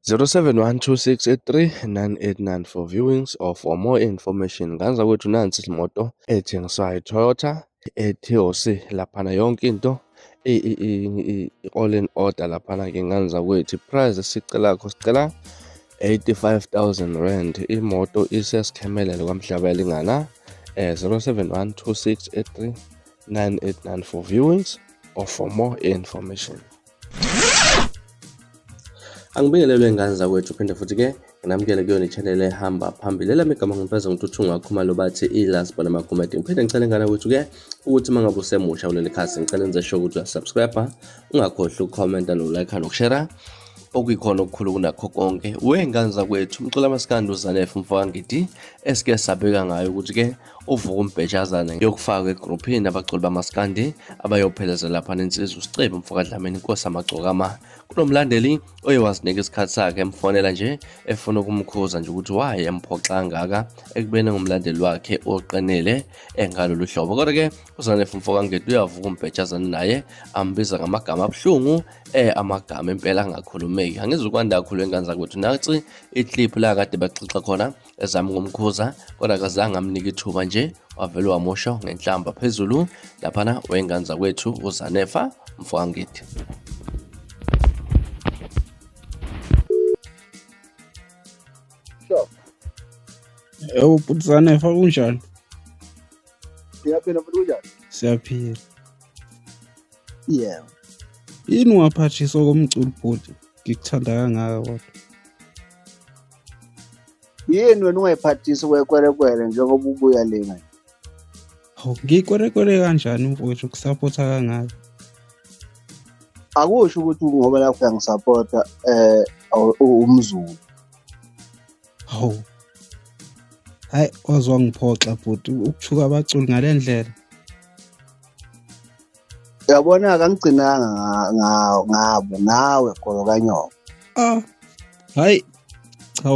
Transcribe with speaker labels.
Speaker 1: 0712683989 for viewings or for more information. Nganza kwethu nansi imoto ethengiswayo iToyota eTOC laphana yonke into all in order laphana ke nganza kwethu. Price esicelakho sicela 85,000 rand. Imoto isesikhemelele kwaMhlaba elingana 0712683989 for viewings or for more information. Angibingelelwe ngane zakwethu phinde futhi ke nginamukele kuyona i-channel ehamba phambili elami igama ngimfeza ngithuthunga khumalo bathi i-last bona makhumedi ngiphinde ngicele ngane kwethu ke ukuthi uma ngabe usemusha kuleli khasi ngicela enze sure ukuthi uyasubscribe ungakhohlwa ukukhomenta nokulike nokushare okuyikhona okukhulu kunakho konke wey'ngane zakwethu umculo amasikandi uZanefa umfowangidi esike sabeka ngayo ukuthi ke uvuka umbhejazane yokufakwa egruphini abaculi bamasikandi abayophelezela lapha nensizwa uSicebi umfokaDlamini inkosi amagcokama kunomlandeli oye wazinika isikhathi sakhe emfonela nje efuna ukumkhuza nje ukuthi waye emphoxa kangaka ekubeni ngumlandeli wakhe oqinile engalolu hlobo kodwa ke uZanefa umfokangedi uyavuka umbhejazane naye ambiza ngamagama abuhlungu amagama impela angakhulumeki angizukwanda kakhulu engane zakwethu naci iclip la kade baxoxa khona ezama ukumkhuza kodwa akazange amnike ithuba nje wavele wamusho ngenhlamba phezulu laphana wengane zakwethu uZanefa mfowangidi.
Speaker 2: Sure.
Speaker 3: Yebo bhuti Zanefa kunjani?
Speaker 2: Siyaphila futhi kunjani?
Speaker 3: Siyaphila.
Speaker 2: Yebo.
Speaker 3: Yini ungaphathiswa komculo bhuti? Ngikuthanda kangaka kodwa.
Speaker 2: Yini wena ungayiphathisi kwekwerekwere njengoba ubuya le manje?
Speaker 3: Hawu ngikwerekwere kanjani mfowethu kusapotha kangaka?
Speaker 2: Akusho ukuthi ngoba lapho uyangisapota umZulu.
Speaker 3: Hawu. Hayi waze wangiphoxa bhuti ukuthuka abaculi ngale ndlela.
Speaker 2: Uyabona-ke angigcinanga ngabo nawe golo kanyoko.
Speaker 3: Ah. Hayi cha.